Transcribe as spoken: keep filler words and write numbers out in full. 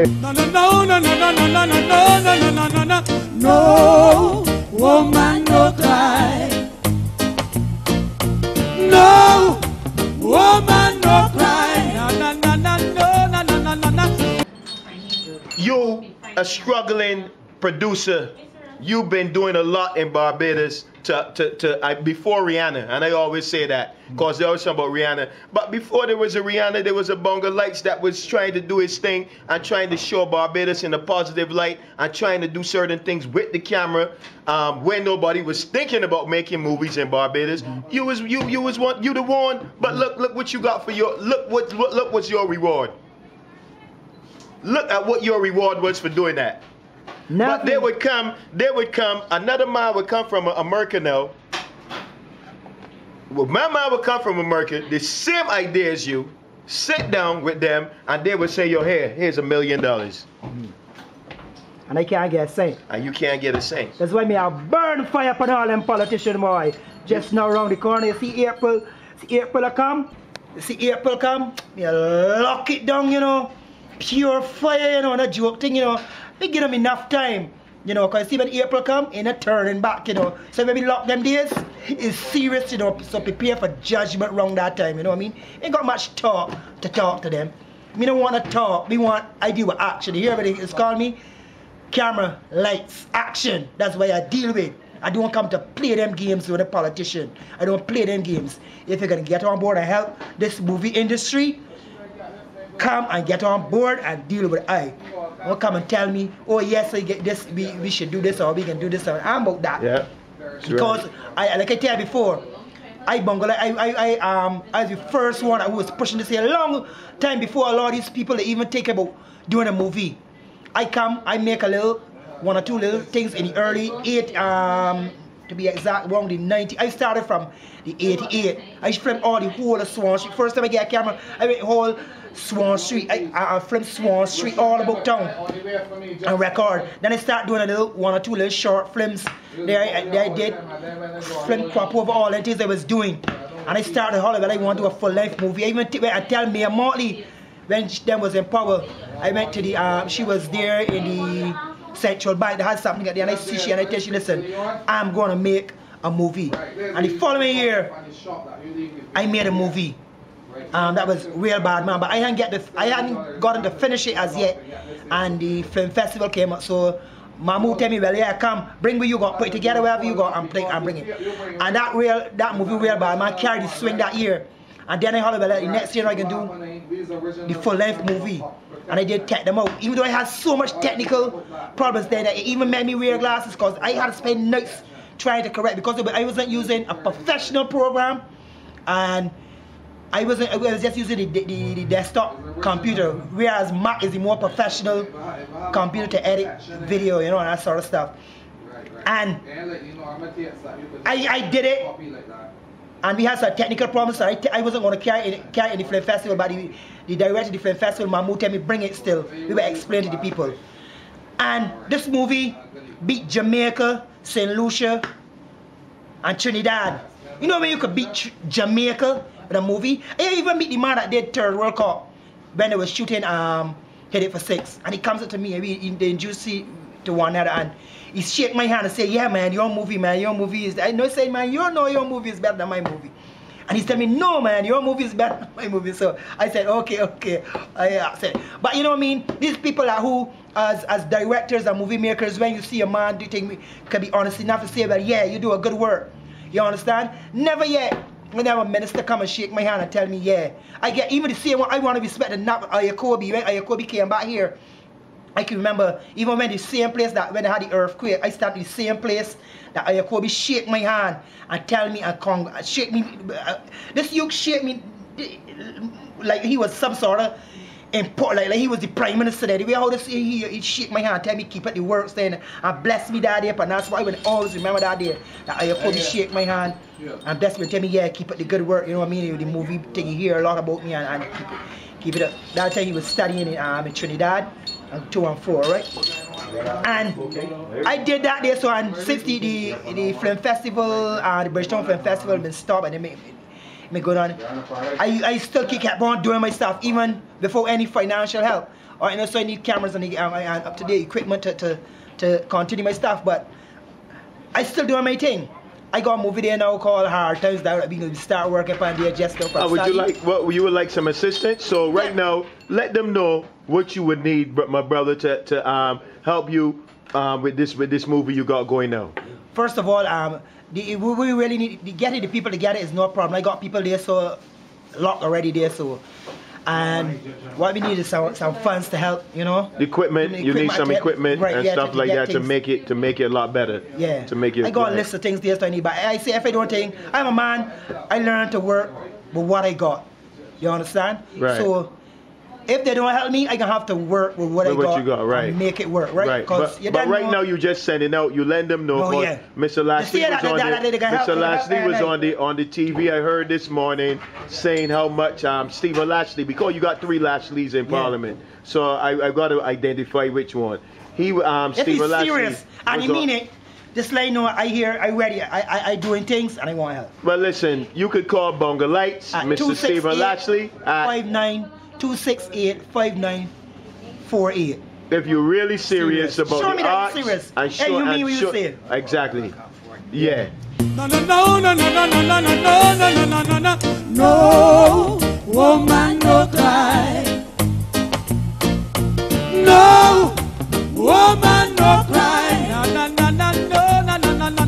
No, no, no, no, no, no, no, no, no, no, no, no, no, no, no. No woman no cry. No woman no cry. No, no, no, no, no, no, no, no, no, no. You a struggling producer. You've been doing a lot in Barbados to, to, to I, before Rihanna, and I always say that because they always talk about Rihanna. But before there was a Rihanna, there was a Bonga Lights that was trying to do his thing and trying to show Barbados in a positive light and trying to do certain things with the camera um, when nobody was thinking about making movies in Barbados. You was you you was one you the one, but look look what you got for your look what look, look what's your reward. Look at what your reward was for doing that. But they would come, they would come, another man would come from America now. Well, my man would come from America, the same idea as you, sit down with them, and they would say, yo, here, here's a million dollars. And I can't get a cent. And you can't get a cent. That's why me I burn fire upon all them politician boy. Just now round the corner, you see April, see April a come, you see April come, me a lock it down, you know. Pure fire, you know, not joke thing, you know. Me give them enough time, you know, cause see when April come, ain't no turning back, you know. So when we lock them days, it's serious, you know. So prepare for judgment round that time, you know what I mean? Ain't got much talk to talk to them. Me don't wanna talk. Me want I deal with action. You hear what it's called me? Camera, lights, action. That's what I deal with. I don't come to play them games with a politician. I don't play them games. If you're gonna get on board and help this movie industry, come and get on board and deal with I. Don't come and tell me, oh yes, I get this. We, we should do this or we can do this. Or I'm about that. Yeah. Because I, like I tell you before, I bungle. I, I, I um, I was the first one who was pushing this here a long time before a lot of these people they even take about doing a movie. I come, I make a little, one or two little things in the early eight, um, to be exact, around the ninety. I started from the eighty-eight. I filmed all the whole of Swan Street. First time I get a camera, I went whole Swan Street. I, I, I filmed Swan Street all about town and record. Then I start doing a little one or two little short films. There I, there I did film crop over all the things I was doing. And I started all of it. I want to do a full length movie. I even t- I tell Mia Motley when she, them was in power. I went to the um, she was there in the central bank. They had something at there, and I see she and I tell she, listen, I'm gonna make a movie. And the following year, I made a movie. Um, that was Real Bad Man, but I hadn't get the I hadn't gotten to finish it as yet. And the film festival came up, so Mamu tell me, well, yeah, come, bring with you, go put it together wherever you go and play and bring it. And that real that movie, Real Bad Man, carried the swing that year. And then I holler, well, the next year I can do the full length movie. And I did take them out. Even though I had so much technical problems there that it even made me wear glasses because I had to spend nights trying to correct because I wasn't using a professional program and I wasn't I was just using the, the, the desktop computer, whereas Mac is a more professional computer to edit video, you know, and that sort of stuff. And I, I did it. And we had some technical problems, so I, t- I wasn't going to carry any, carry any film festival, but the, the director of the film festival, Mahmoud, tell me bring it still. We were explaining to the people. And this movie beat Jamaica, Saint Lucia, and Trinidad. You know when you could beat Tr- Jamaica with a movie? And you even beat the man that did Third World Cup when they were shooting um, Hit It for Six. And he comes up to me and we in the juicy to one another and he shake my hand and say, yeah man, your movie, man, your movie is I know say, man, you know your movie is better than my movie. And he tell me, no man, your movie is better than my movie. So I said, okay, okay. I uh, said, but you know what I mean? These people are who as as directors and movie makers, when you see a man do thing, can be honest enough to say, well, yeah, you do a good work. You understand? Never yet. Whenever a minister come and shake my hand and tell me, yeah, I get even the same one. I want to respect the not Ayakobi. When Ayakobi came back here, I can remember even when the same place that when I had the earthquake, I stopped the same place that Ayakobi shake my hand and tell me and con- shake me. Uh, this youth shake me like he was some sort of important, like, like he was the prime minister there. The way how this he, he, he shake my hand, tell me keep up the work, saying and bless me that day, and that's why I will always remember that day. That I could shake my hand and bless me, tell me yeah, keep up the good work. You know what I mean? The movie thing you hear a lot about me and, and keep it, keep it up. That time he was studying in, um, in Trinidad, and two and four, right? And I did that day, so and since the the, the film festival, uh, the Bridgetown Film Festival, been stopped, and they made me go down. I, I still keep kept on doing my stuff even before any financial help. All right, you know, so I need cameras and, the- and, and up to date equipment to, to, to continue my stuff, but I still doing my thing. I got a movie there now called Hard Times that we gonna start working upon there just now. Uh, would you like? Well, you would like some assistance. So right now, let them know what you would need, br- my brother, to, to um, help you um, with this with this movie you got going now. First of all, um, the, we, we really need to get it. The people to get it is no problem. I got people there, so locked already there, so. And what we need is some, some funds to help, you know. Equipment, The you need some to help- equipment right, and yeah, stuff to like get that to things- make it to make it a lot better. Yeah. To make it. I got Right. A list of things there, so I need. But I say if I don't think I'm a man, I learn to work with what I got. You understand? Right. So if they don't help me, I gonna have to work with what With I what got, you got, right. and make it work, right? Right, Because but, you but don't right know. Now you're just sending out. You let them know. Oh, 'Cause yeah. Mister Lashley see was that- on that- the that- that can help Mister them. Lashley was Right. On the on the T V. I heard this morning saying how much um, Stephen Lashley, because you got three Lashleys in Parliament. So I I got to identify which one. He um, If he's Stephen Lashley. Serious and he Was on- mean it, just let you know I here, I ready, I I, I doing things and I want help. But listen, you could call Bonga Lights, At Mister Stephen Lashley. At, five nine two six eight five nine four eight. If you're really serious, Serious. About Show the me that arts, serious. And Hey, show, you mean and what you show- say. Exactly. Yeah. No, no, no, no, no, no, no, no, no, no, no, no, no, no, no, no, no, woman no cry.